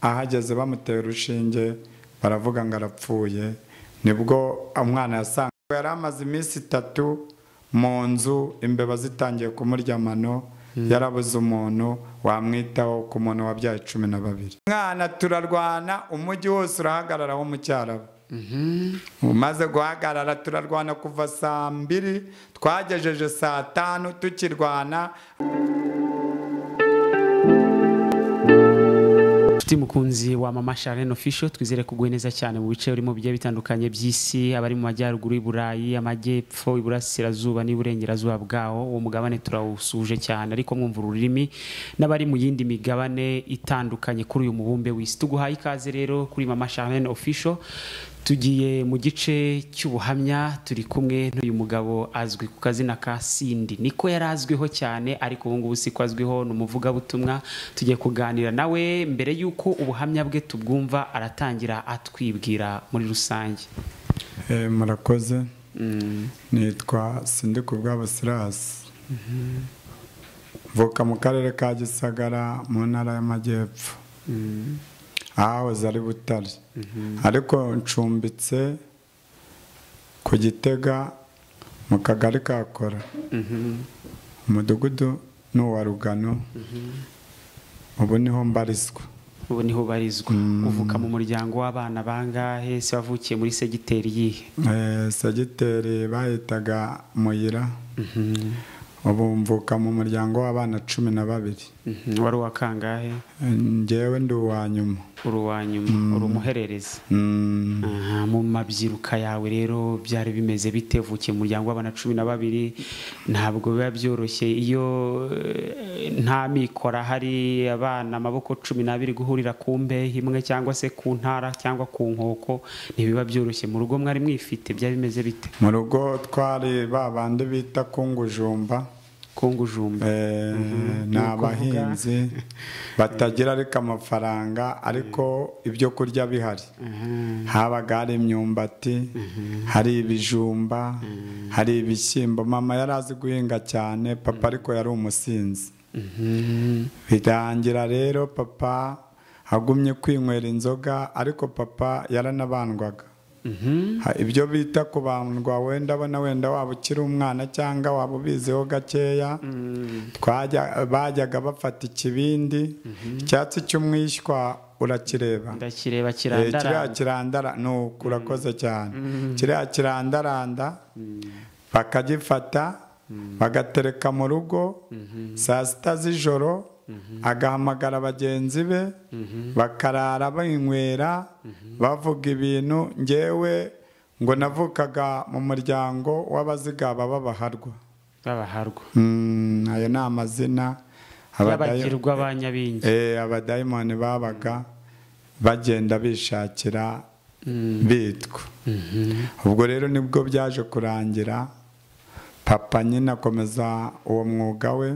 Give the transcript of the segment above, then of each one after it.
Ahageze bamuteye urushinge baravuga ngo arapfuye. Nibwo umwana yasanga yari amaze iminsi 3 mu nzu, imbeba zitangiye kumurya amano, yarabuze umuntu wamwitaho ku muntu wabyaye 12. Umwana turarwana, umujyi wose urahagarara wo mu Cyarabu. Umaze guhagarara turarwana kuva saa 2 twagejeje saa 5 tukirwana. Mukunzi wa Mama Charlene Official, twizere kugwe neza cyane mu bice urimo bigiye bitandukanye by'isi, abari mu majyaruguru y'Iburayi, amajyepfo, iburasirazuba n'iburengerazuba bwaho. Uwo mugabane turawusuje cyane, ariko mwumva ururimi n'abari mu yindi migabane itandukanye kuri uyu mubumbe w'isi. Tuguhaye ikaze rero kuri Mama Charlene Official. Tugiye mu gice cy'ubuhamya, turi kumwe n'uyu mugabo azwi ku kazina ka Sindi. Niko yarazwiho cyane, ariko ubu ngubu siko azwiho, ni umuvugabutumwa. Tugiye kuganira nawe. Mbere yuko ubuhamya bwe tubwumva, aratangira atwibwira muri rusange. Murakoze. Nitwa Sindi Kubwabo Silas. Mvuka mu karere ka Gisagara mu ntara y'Amajyepfo, ahahoze ari Butare, ariko ncumbitse ku Gitega mu kagari ka Kora, umudugudu ni uwa Rugano. Ubu niho mbarizwa. Ubu niho ubarizwa. Uvuka mu muryango w'abana bangahe? Se wavukiye muri segiteri yihe? Segiteri bahitaga Muyira. Ubu mvuka mu muryango w'abana 12. Wari uwa kangahe? Njyewe ndi uwa nyuma. Uri uwa nyuma, uri umuhererezi. Mu mabyiruka yawe rero byari bimeze bite? Uvukiye mu muryango w'abana 12, ntabwo biba byoroshye iyo nta mikoro hari abana amaboko 12 guhurira ku mbehe imwe cyangwa se ku ntara cyangwa ku nkoko, ntibiba byoroshye. Mu rugo mwari mwifite, byari bimeze bite? Mu rugo twari ba bandi bita kungujumba. Kungujumba ni abahinzi batagira ariko amafaranga, ariko ibyo kurya bihari. Habaga hari imyumbati, hari ibijumba, hari ibishyimbo. Mama yari azi guhinga cyane, papa ariko yari umusinzi. Birangira rero papa agumye kwinywera inzoga, ariko papa yaranabandwaga. Ibyo bita kubandwa, wenda abona wenda waba ukiri umwana cyangwa waba ubiziho gakeya. Bajyaga bafata ikibindi, icyatsi cy'umwishywa urakireba. Ndakireba kirandaranda. Kirandara, nuko urakoze cyane. Kiriya kirandaranda bakagifata bagatereka mu rugo saa 6 z'ijoro, agahamagara bagenzi be bakarara banywera bavuga ibintu. Ngewe ngo navukaga mu muryango w'abazigaba b'abaharwa. B'abaharwa. Ayo ni amazina y'abagirwa ba Nyabingi. Abadayimoni babaga bagenda bishakira bitwa. Ubwo rero nibwo byaje kurangira papa nyine akomeza uwo mwuga we.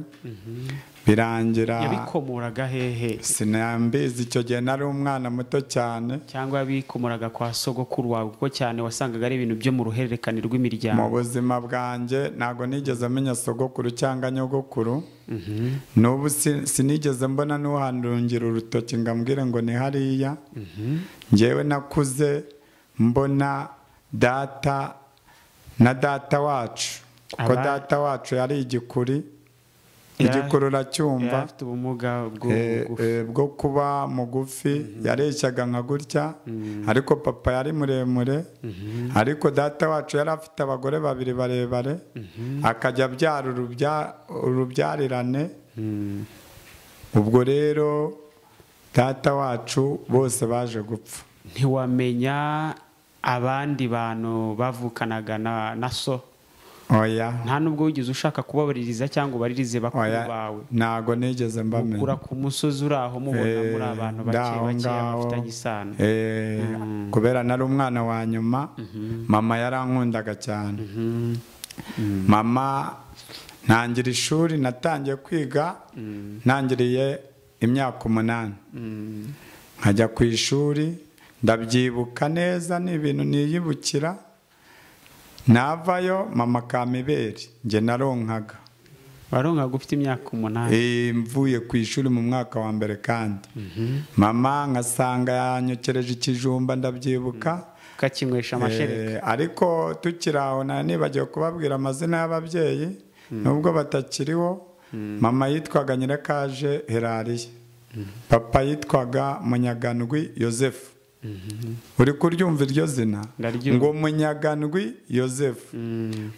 Birangira. Yabikomoraga hehe? Sinambizi, icyo gihe nari umwana muto cyane. Cyangwa yabikomoraga kwa sogokuru wawe, kuko cyane wasangaga ari ibintu byo mu ruhererekane rw'imiryango. Mu buzima bwanjye ntago nigeze menya sogokuru cyangwa nyogokuru. N'ubu sinigeze mbona n'uhandungira urutoki ngo ambwire ngo ni hariya. Njyewe nakuze mbona data na data wacu, kuko data wacu yari igikuri. Igikurura cyumva afite ubumuga bwo kuba mugufi, yareshyaga nka gutya, ariko papa yari muremure. Ariko data wacu yari afite abagore 2 barebare, akajya abyara urubyarirane. Ubwo rero data wacu bose baje gupfa. Ntiwamenya abandi bantu bavukanaga na so? Oya. Nta nubwo wigeze ushaka kubabaririza cyangwa ubaririze bakuru bawe? Ntago nigeze mbamenya. Ukura ku musozi uri aho mubona muri abantu bake bake bafitanye isano. Kubera nari umwana wa nyuma, mama yarankundaga cyane. Mama ntangira ishuri, natangiye kwiga ntangiriye imyaka 8. Nkajya ku ishuri, ndabyibuka neza, ni ibintu niyibukira. Navayo mama kamiberi, nge naronkaga. Waronkaga ufite imyaka 8? Mvuye ku ishuri mu mwaka wa mbere kandi. Mama nkasanga yanyokereje ikijumba ndabyibuka. Kakinywesha amashereka. Ariko tukiri aho nibagiwe kubabwira amazina y'ababyeyi nubwo batakiriho. Mama yitwaga Nyirakaje Herariye. Papa yitwaga Munyagandwi Yosefu. Uri kuryumva iryo zina? Ngo Munyagandwi Yosefu.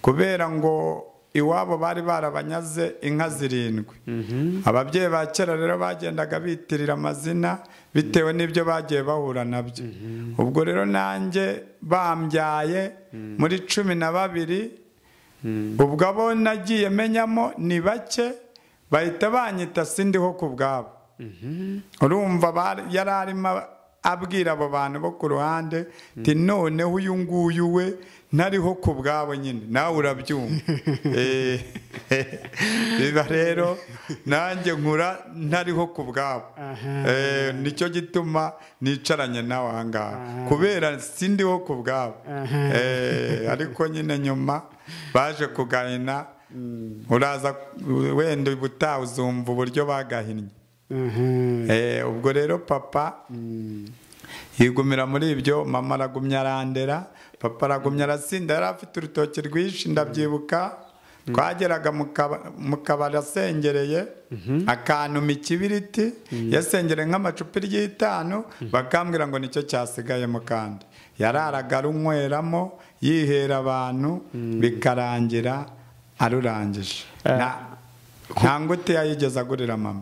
Kubera ngo iwabo bari barabanyaze inka 7. Ababyeyi ba kera rero bagendaga bitirira amazina bitewe n'ibyo bagiye bahura nabyo. Ubwo rero nanjye bambyaye muri 12, ubwo abo nagiye menyamo ni bake, bahita banyita sindiho ku bwabo. Urumva yari arimo abwira abo bantu bo ku ruhande ti noneho uyu nguyu we ntariho ku bwabo nyine nawe urabyumva. Biba rero nanjye nkura ntariho ku bwabo. Nicyo gituma nicaranye nawe aha ngaha kubera sindiho ku bwabo. Ariko nyine nyuma baje kugahina, uraza wenda ubutaha uzumva uburyo bagahinnye. Ubwo rero papa yigumira muri ibyo, mama aragumya arandera, papa aragumya arasinda. Yari afite urutoki rwinshi ndabyibuka, twageraga mu kabari asengereye akantuma ikibiriti, yasengereye nk'amacupa 5, bakambwira ngo nicyo cyasigayemo kandi yararaga arunyweramo yihera abantu bikarangira arurangije. Nta ngute yayigeze agurira mama.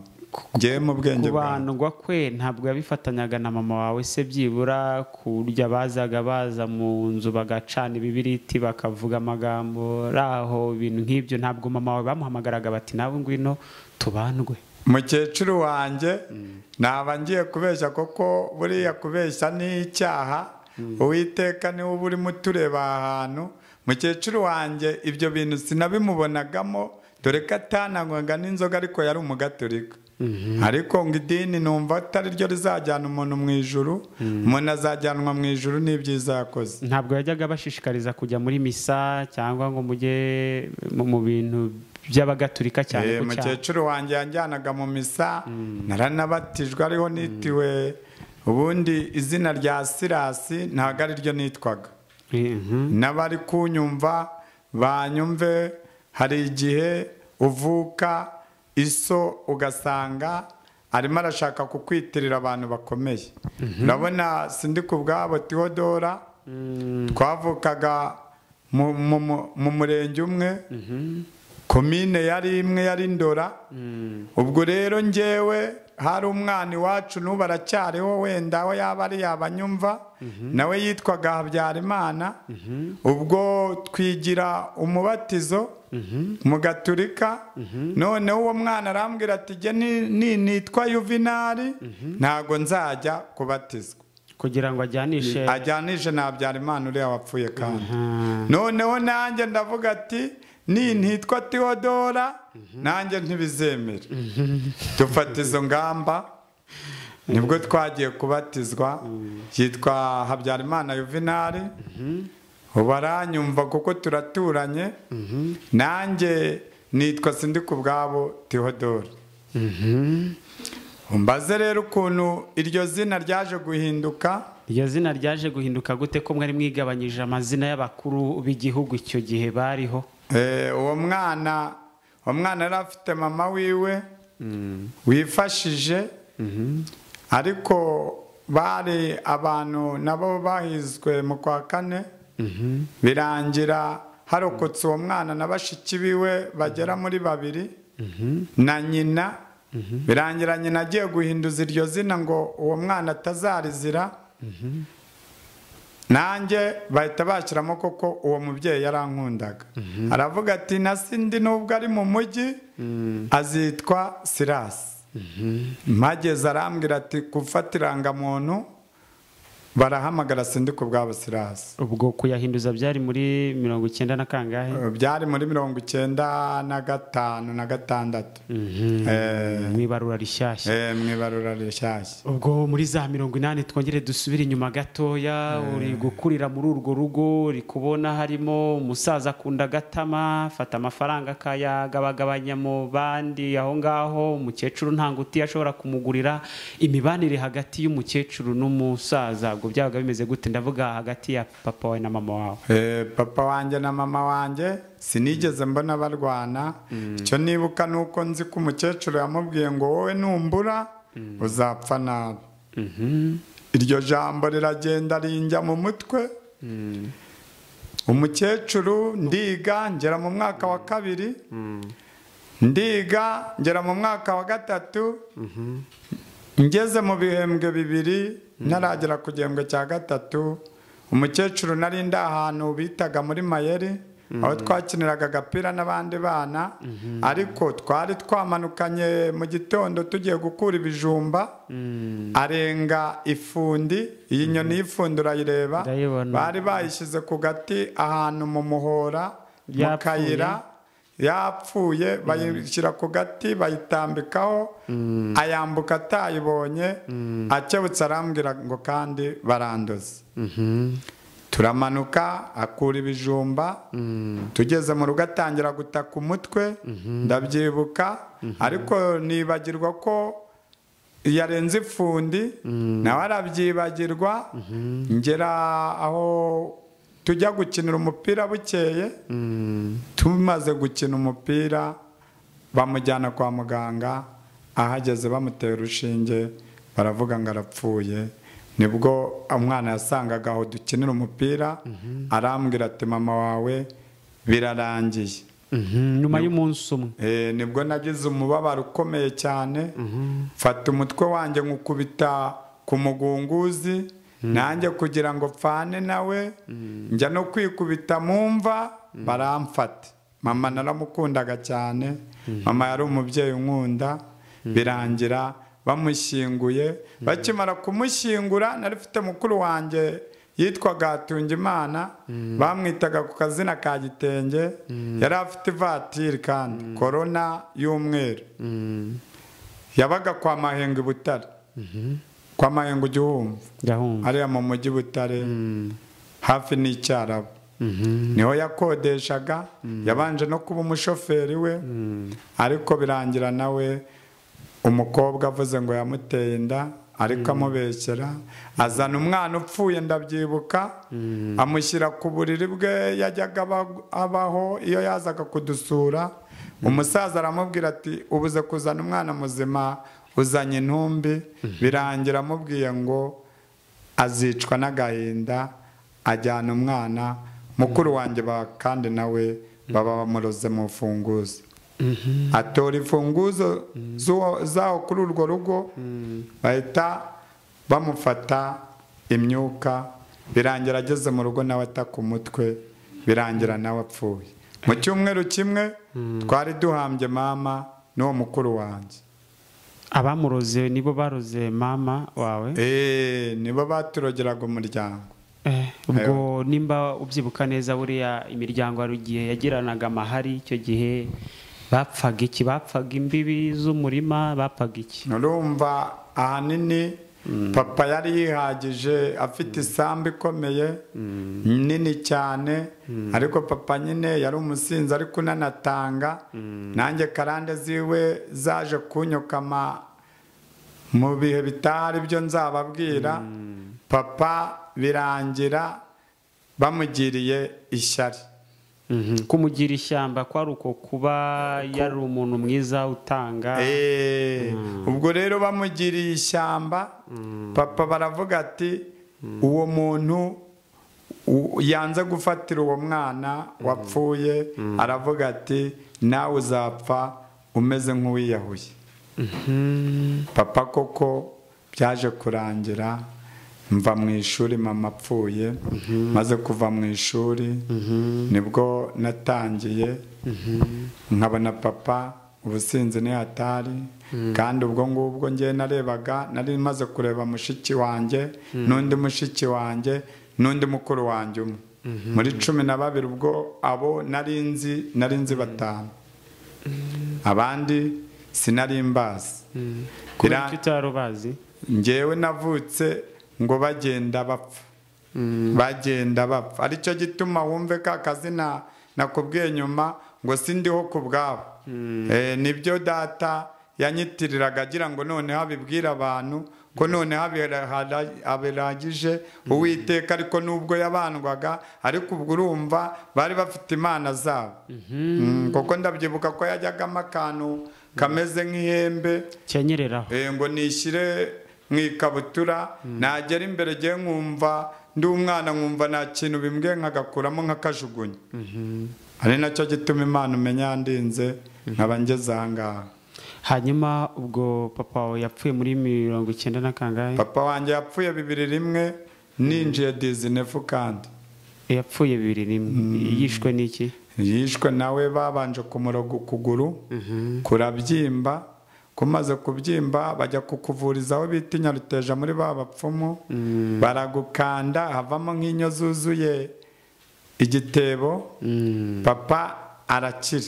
Ngewe mu bwenge kubandwa kwe ntabwo yabifatanyaga na mama wawe se byibura kurya bazaga baza mu nzu bagacana ibibiriti bakavuga amagambo raho ibintu nk'ibyo, ntabwo mama wawe bamuhamagaraga bati nawe ngwino tubandwe? Mukecuru wanjye naba ngiye kubeshya koko buriya kubeshya ni icyaha, Uwiteka niwe uba urimo utureba ahantu. Mukecuru wanjye ibyo bintu sinabimubonagamo, dore ko atananywaga n'inzoga ariko yari umugaturika. Ariko ngo idini numva atari ryo rizajyana umuntu mu ijuru, umuntu azajyanwa mu ijuru n'ibyiza yakoze. Ntabwo yajyaga abashishikariza kujya muri misa cyangwa ngo mujye mu bintu by'abagaturika cyane? Mukecuru wanjye yanjyanaga mu misa, naranabatijwe ariho nitiwe. Ubundi izina rya Sirasi ntabwo ari ryo nitwaga. N'abari kunyumva banyumve, hari igihe uvuka iso ugasanga arimo arashaka kukwitirira abantu bakomeye. Urabona sindi ku bwabo Theodora, twavukaga mu murenge umwe, komine yari imwe yari Ndora. Ubwo rero njyewe hari umwana iwacu n'ubu aracyariho, wenda aho yaba ari yabanyumva, nawe yitwaga Habyarimana. Ubwo twigira umubatizo mu gaturika, noneho uwo mwana arambwira ati jye nitwa Yuvinari ntago nzajya kubatizwa, kugira ngo ajyanishe na Habyarimana uriya wapfuye. Kandi noneho nanjye ndavuga ati nintitwa Theodora nanjye ntibizemere. Dufata izo ngamba, nibwo twagiye kubatizwa, yitwa Habyarimana Yuvinari. Ubu aranyumva kuko turaturanye, nanjye nitwa sindi ku bwabo Theodora. Umbaze rero ukuntu iryo zina ryaje guhinduka. Iryo zina ryaje guhinduka gute ko mwari mwigabanyije amazina y'abakuru b'igihugu icyo gihe bariho? Uwo mwana yari afite mama wiwe wifashije, ariko bari abantu nabo bahizwe mu kwa 4, birangira harokotse uwo mwana na bashiki biwe bagera muri 2 na nyina. Birangira nyina agiye guhinduza iryo zina ngo uwo mwana atazarizira, nanjye bahita bashyiramo koko uwo mubyeyi yarankundaga. Aravuga ati na sindi nubwo ari mu mujyi azitwa Sirasi. Mpageze arambwira ati gufata irangamuntu Barahamagara sindika ubwabo Sirasi. Ubwo kuyahinduza byari muri 90 na kangahe? Byari muri 95 na 6. Mu ibarura rishyashya. Mu ibarura rishyashya. Ubwo muri za 80 twongere dusubire inyuma gatoya, uri gukurira muri urwo rugo, uri kubona harimo umusaza akunda gatama, fata amafaranga akayagabagabanya mu bandi aho ngaho, umukecuru nta nguti ashobora kumugurira. Imibanire hagati y'umukecuru n'umusaza ubwo byabaga bimeze gute? Ndavuga hagati ya papa wawe na mama wawe. Papa wanjye na mama wanjye sinigeze mbona barwana. Icyo nibuka nuko nzi ko umukecuru yamubwiye ngo wowe numbura uzapfa nabi. Iryo jambo riragenda rinjya mu mutwe. Umukecuru ndiga ngera mu mwaka wa 2, ndiga ngera mu mwaka wa 3, ngeze mu bihembwe 2 ntaragera ku gihembwe cya 3. Umukecuru nari ndi ahantu bitaga muri Mayeri, aho twakiniraga agapira n'abandi bana, ariko twari twamanukanye mu gitondo tugiye gukura ibijumba. Arenga ifundi, iyi nyoni y'ifundi urayireba, bari bayishyize ku gati ahantu mu muhora mu kayira, yapfuye bayishyira ku gati bayitambikaho, ayambuka atayibonye, akebutse arambwira ngo kandi barandoze. Turamanuka akura ibijumba, tugeze mu rugo atangira gutaka umutwe, ndabyibuka, ariko nibagirwa ko yarenze ifundi, nawe arabyibagirwa. Ngera aho tujya gukinira umupira bukeye, tumaze gukina umupira bamujyana kwa muganga, ahageze bamutera urushinge baravuga ngo arapfuye. Nibwo umwana yasangaga aho dukinira umupira, arambwira ati mama wawe birarangiye. Nyuma y'umunsi umwe nibwo nagize umubabaro ukomeye cyane, mfata umutwe wanjye nkukubita ku mugunguzi, nanjye kugira ngo pfane nawe, njya no kwikubita mu mva baramfata. Mama naramukundaga cyane, mama yari umubyeyi unkunda. Birangira bamushyinguye. Bakimara kumushyingura, nari mfite mukuru wanjye yitwaga Tungimana, bamwitaga ku kazina ka Gitenge, yari afite ivatiri kandi korona y'umweru, yabaga kwa Mahengo i Butare. Kwa Mahengo ujya uhumva hariya mu mujyi Butare, hafi n'Icyarabu, niho yakodeshaga. Yabanje no kuba umushoferi we, ariko birangira nawe umukobwa avuze ngo yamuteye inda, ariko amubeshyera, azana umwana upfuye ndabyibuka, amushyira ku buriri bwe yajyaga abaho iyo yazaga kudusura. Umusaza aramubwira ati ubuze kuzana umwana muzima, uzanye intumbi. Birangira amubwiye ngo azicwa n'agahinda, ajyana umwana mukuru wanjye kandi nawe baba bamuroze mu mfunguzo. Atora imfunguzo zawo kuri urwo rugo, bahita bamufata imyuka. Birangira ageze mu rugo nawe ataka umutwe, birangira nawe apfuye. Mu cyumweru kimwe twari duhambye mama n'uwo mukuru wanjye. Abamuroze nibo baroze mama wawe? Nibo baturogeraga umuryango. Ubwo nimba ubyibuka neza, buriya imiryango hari igihe yagiranaga amahari, icyo gihe bapfaga iki? Bapfaga imbibi z'umurima, bapfaga iki? Urumva ahanini papa yari yihagije, afite isambu ikomeye nini cyane, ariko papa nyine yari umusinzi ariko unanatanga. Nanjye karande ziwe zaje kunyokama mu bihe bitari byo nzababwira. Papa birangira bamugiriye ishyari. Kumugira ishyamba kwari uko kuba yari umuntu mwiza utanga. Ubwo rero bamugiriye ishyamba, papa baravuga ati uwo muntu yanze gufatira uwo mwana wapfuye, aravuga ati nawe uzapfa umeze nk'uwiyahuye. Papa koko byaje kurangira mva mu ishuri mama apfuye. Maze kuva mu ishuri nibwo natangiye nkabona papa Ubusinzi ni hatari. Kandi ubwo ngubwo ngiye narebaga, nari maze kureba mushiki wanjye n'undi mushiki wanjye n'undi mukuru wanjye umwe muri 12. Ubwo abo nari nzi 5, abandi sinari mbazi. Kubera utarubazi? Njyewe navutse ngo bagenda bapfa, bagenda bapfa. Aricyo gituma wumve ka kazina nakubwiye nyuma ngo sindiho ku bwabo. Nibyo data yanyitiriraga agira ngo noneho abibwira abantu ko noneho abiragije Uwiteka. Ariko nubwo yabandwaga, ariko ubwo urumva bari bafite imana zabo. Kuko ndabyibuka ko yajyagamo akantu kameze nk'ihembe cyenyereraho, ngo nishyire mu ikabutura, nagera imbere gihe nkumva ndi umwana, nkumva nta kintu bimbwiye, nkagakuramo nkakajugunya. Ari nacyo gituma Imana umenya yandinze nkaba ngeze aha ngaha. Hanyuma ubwo papa wawe yapfuye muri 90 na kangahe? Papa wanjye yapfuye 2001, ninjiye 19 kandi. Yapfuye 2001. Yishwe n'iki? Yishwe nawe babanje kumuroga ukuguru, kurabyimba, kumaze kubyimba bajya kukuvuriza aho bita Nyaruteja muri ba bapfumu, baragukanda havamo nk'inyo zuzuye igitebo. Papa arakira.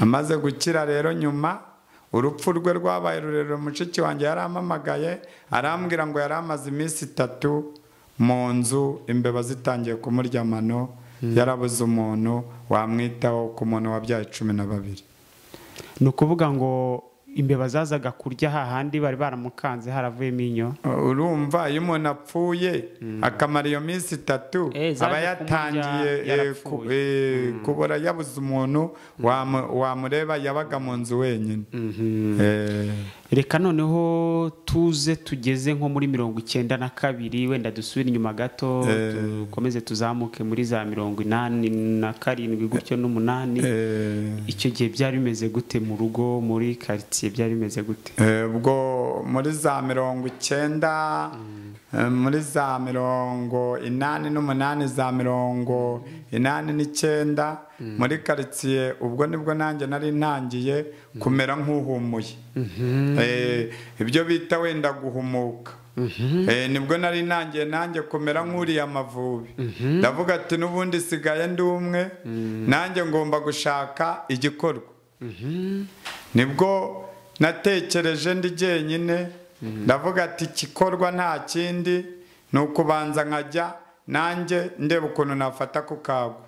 Amaze gukira rero nyuma urupfu rwe rwabaye rurerure. Mushiki wanjye yarampamagaye arambwira ngo yari amaze iminsi 3 mu nzu, imbeba zitangiye kumurya amano, yarabuze umuntu wamwitaho ku muntu wabyaye 12. Ni ukuvuga ngo imbeba zazaga kurya hahandi bari baramukanze haravuyemo inyo. Urumva iyo umuntu apfuye akamara iyo minsi 3 aba yatangiye kubora, yabuze umuntu wamureba, yabaga mu nzu wenyine. Reka noneho tuze tugeze nko muri 92, wenda dusubire inyuma gato, dukomeze tuzamuke muri za 87 gutyo n'umunani. Icyo gihe byari bimeze gute mu rugo, muri quartier byari bimeze gute? Ubwo muri za 90, muri za 88, za 89 muri quartier, ubwo nibwo nanjye nari ntangiye kumera nk'uhumuye. Ibyo bita wenda guhumuka. Nibwo nari ntangiye nanjye kumera nk'uriya Amavubi. Ndavuga ati n'ubundi sigaye ndi umwe, nanjye ngomba gushaka igikorwa. Nibwo natekereje ndi jyenyine, ndavuga ati igikorwa nta kindi ni ukubanza nkajya nanjye ndeba ukuntu nafata ku kagwa.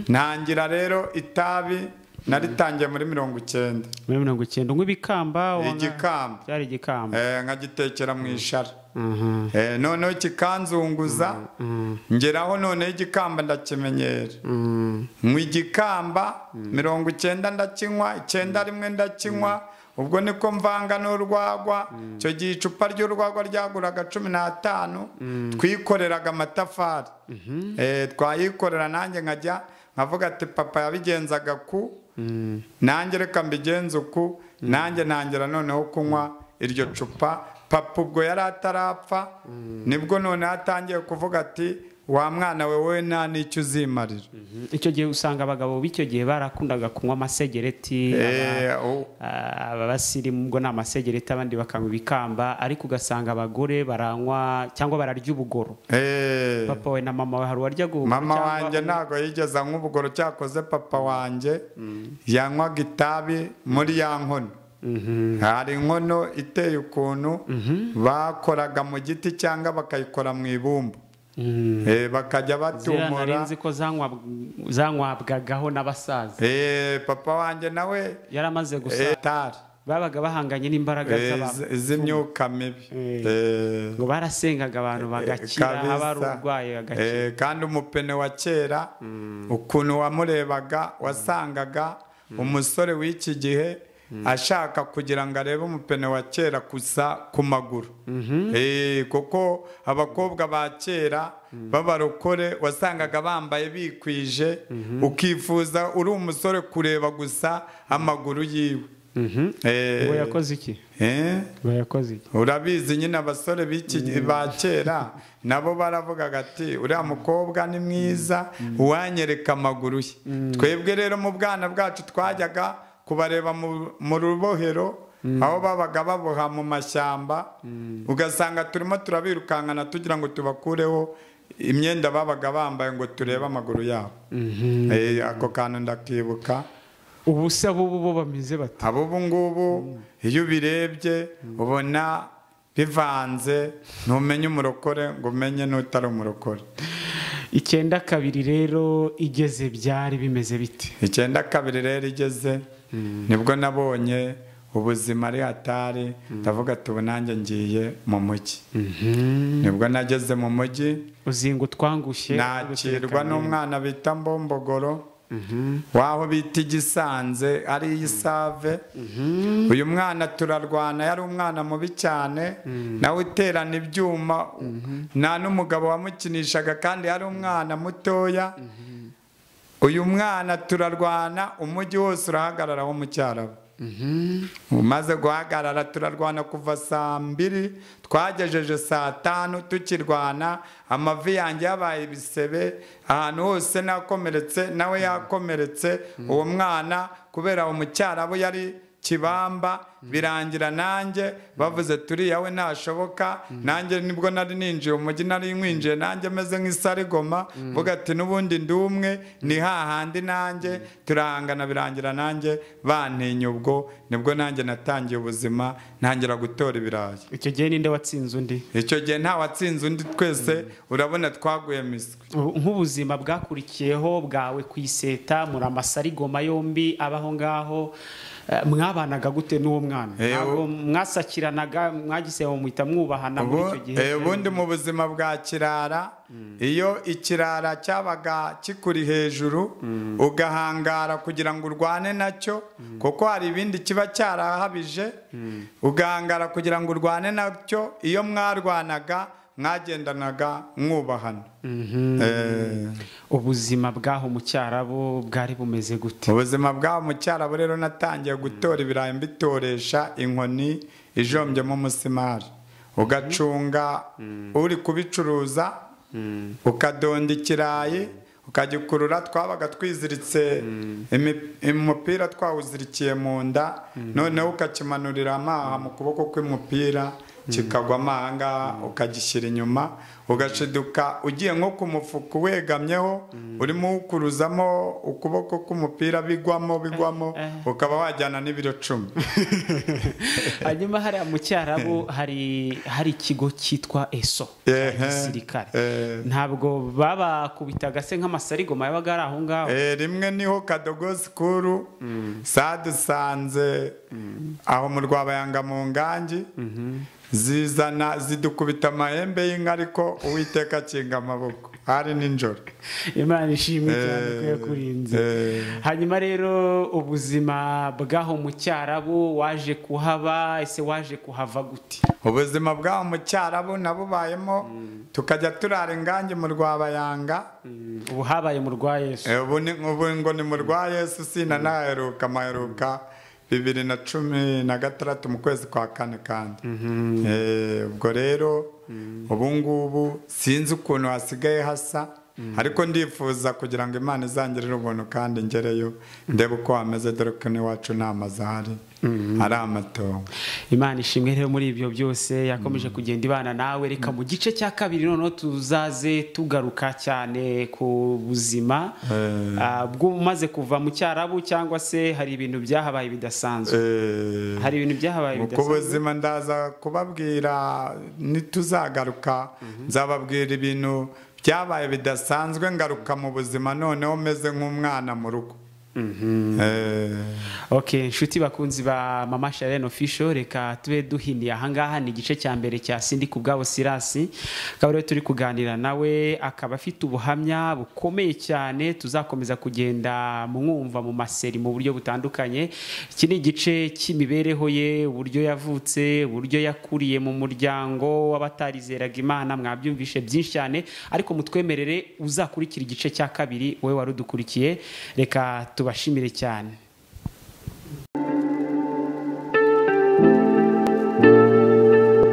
Ntangira rero itabi naritangiye muri 90. Muri 90 ngo ibikamba? Igikamba byari igikamba. Nkagitekera mu ishara. Noneho kikanzunguza, ngeraho noneho igikamba ndakimenyera. Mu igikamba 90 ndakinywa, 91 ndakinywa. Ubwo niko mvanga n'urwagwa. Icyo gihe icupa ry'urwagwa ryaguraga 15, twikoreraga amatafari. Twayikorera nanjye nkajya nkavuga ati papa yabigenzaga ku, nanjye reka mbigenze uku. Nanjye ntangira noneho kunywa iryo cupa. Papa ubwo yari atarapfa, nibwo noneho atangiye kuvuga ati wa mwana we wowe nta n'icyo uzimarira. Icyo gihe usanga abagabo b'icyo gihe barakundaga kunywa amasegereti, abasirimu ubwo ni amasegereti, abandi bakanywa ibikamba, ariko ugasanga abagore baranywa cyangwa bararya ubugoro. Papa we na mama we hari uwaryaga ubugoro? Mama wanjye ntabwo yigeze anywa ubugoro, cyakoze papa wanjye yanywaga itabi muri ya nkono. Hari inkono iteye ukuntu bakoraga mu giti cyangwa bakayikora mu ibumba. Bakajya batumura. Nari ko zanywabwagaho n'abasaza. Papa wanjye nawe yaramaze gusa. Babaga bahanganye n'imbaraga z'imyuka mibi. Ngo barasengaga abantu bagakira, haba urwaye agakira. Kandi umupene wa kera ukuntu wamurebaga wasangaga umusore w'iki gihe ashaka kugira ngo arebe umupene wa kera gusa ku maguru. Kuko abakobwa ba kera b'abarokore wasangaga bambaye bikwije, ukifuza uri umusore kureba gusa amaguru yiwe. Ngo yakoze iki? Ngo yakoze iki? Urabizi nyine abasore b'iki ba kera nabo baravugaga ati uriya mukobwa ni mwiza, uwanyereka amaguru ye. Twebwe rero mu bwana bwacu twajyaga kubareba mu rubohero aho babaga baboha mu mashyamba, ugasanga turimo turabirukankana tugira ngo tubakureho imyenda babaga bambaye ngo turebe amaguru yabo. Ako kantu ndakibuka. Ubu se abo bo bameze bate? Abo ubu ngubu iyo ubirebye ubona bivanze, ntumenye umurokore ngo umenye n'utari umurokore. 92 rero igeze byari bimeze bite? 92 rero igeze nibwo nabonye ubuzima ari hatari, ndavuga ati ubu nanjye ngiye mu mujyi. Nibwo nageze mu mujyi, uzinga utwangushye, nakirwa n'umwana bita Mbombogoro waho bita Igisanze ari Isave. Uyu mwana turarwana, yari umwana mubi cyane, nawe uterana ibyuma, nta n'umugabo wamukinishaga kandi yari umwana mutoya. Uyu mwana turarwana, umujyi wose urahagarara wo mu Cyarabu. Umaze guhagarara turarwana kuva saa 2 twagejeje saa 5 tukirwana, amavi yanjye yabaye ibisebe ahantu hose nakomeretse, nawe yakomeretse. Uwo mwana kubera mu Cyarabu yari kibamba, birangira nanjye bavuze turi yawe ntashoboka. Nanjye nibwo nari ninjiye umujyi, nari nkwinjiye nanjye meze nk'isarigoma, mvuga ati n'ubundi ndi umwe ni hahandi nanjye turahangana, birangira nanjye bantinya. Ubwo nibwo nanjye natangiye ubuzima, ntangira gutora ibirayi. Icyo gihe ninde watsinze undi? Icyo gihe nta watsinze undi, twese urabona twaguye miswi. Nk'ubuzima bwakurikiyeho bwawe ku iseta muri amasarigoma yombi abaho ngaho, mwabanaga gute n'uwo mwana? Ntabwo mwasakiranaga, mwagise muhita mwubahana muri icyo gihe? Ubundi mu buzima bwa kirara, iyo ikirara cyabaga kikuri hejuru ugahangara kugira ngo urwane nacyo, kuko hari ibindi kiba cyarahabije, ugahangara kugira ngo urwane nacyo. Iyo mwarwanaga mwagendanaga mwubahana. Ubuzima bwaho mu Cyarabu bwari bumeze gute? Ubuzima bwaho mu Cyarabu rero natangiye gutora ibirayi mbitoresha inkoni ijombyemo umusimari, ugacunga uri kubicuruza, ukadonda ikirayi ukagikurura. Twabaga twiziritse umupira, twawuzirikiye mu nda, noneho ukakimanurira amaha mu kuboko kw'umupira kikagwa amahanga, ukagishyira inyuma, ugashiduka ugiye nko ku mufuka wegamyeho urimo ukuruzamo ukuboko k'umupira, bigwamo bigwamo, ukaba wajyana n'ibiro 10. Hanyuma hariya mu Cyarabu hari ikigo cyitwa ESO gisirikare, ntabwo babakubitaga se nk'amasarigoma yabaga ari aho ngaho? Rimwe niho Kadogo Sikuru sadusanze aho mu Rwabayanga mu Ngangi, zizana zidukubita amahembe y'inka, ariko Uwiteka akinga amaboko, hari nijoro. Imana ishimwe cyane ko yakurinze. Hanyuma rero ubuzima bwaho mu Cyarabu waje kuhaba, ese waje kuhava gute? Ubuzima bwaho mu Cyarabu nabubayemo, tukajya turara ingangi mu Rwabayanga. Ubu habaye mu rwa Yesu? Ubu ngo ni mu rwa Yesu, sinanaheruka amaheruka 2016 mu kwezi kwa 4 kandi. Ubwo rero ubu ngubu sinzi ukuntu hasigaye hasa, ariko ndifuza kugira ngo Imana izangirire ubuntu kandi ngereyo ndebe uko hameze, dore ko n'iwacu nta mazu ahari, ari amatongo. Imana ishimwe rero muri ibyo byose yakomeje kugenda ibana nawe. Reka mu gice cya kabiri noneho tuzaze tugaruka cyane ku buzima bw'umaze kuva mu Cyarabu, cyangwa se hari ibintu byahabaye bidasanzwe. Hari ibintu byahabaye bidasanzwe ku buzima, ndaza kubabwira nituzagaruka, nzababwira ibintu byabaye bidasanzwe, ngaruka mu buzima noneho meze nk'umwana mu rugo. Okay, inshuti bakunzi ba Mama Charlene Official, reka tube duhiniye ahangaha. Ni igice cya mbere cya Sindikubwabo Silas, akaba rero turi kuganira nawe, akaba afite ubuhamya bukomeye cyane tuzakomeza kugenda mwumva mu maseri mu buryo butandukanye. Iki ni igice cy'imibereho ye, uburyo yavutse, uburyo yakuriye mu muryango w'abatarizeraga Imana, mwabyumvishe byinshi cyane, ariko mutwemerere uzakurikira igice cya kabiri wowe warudukurikiye. Reka tubashimire cyane.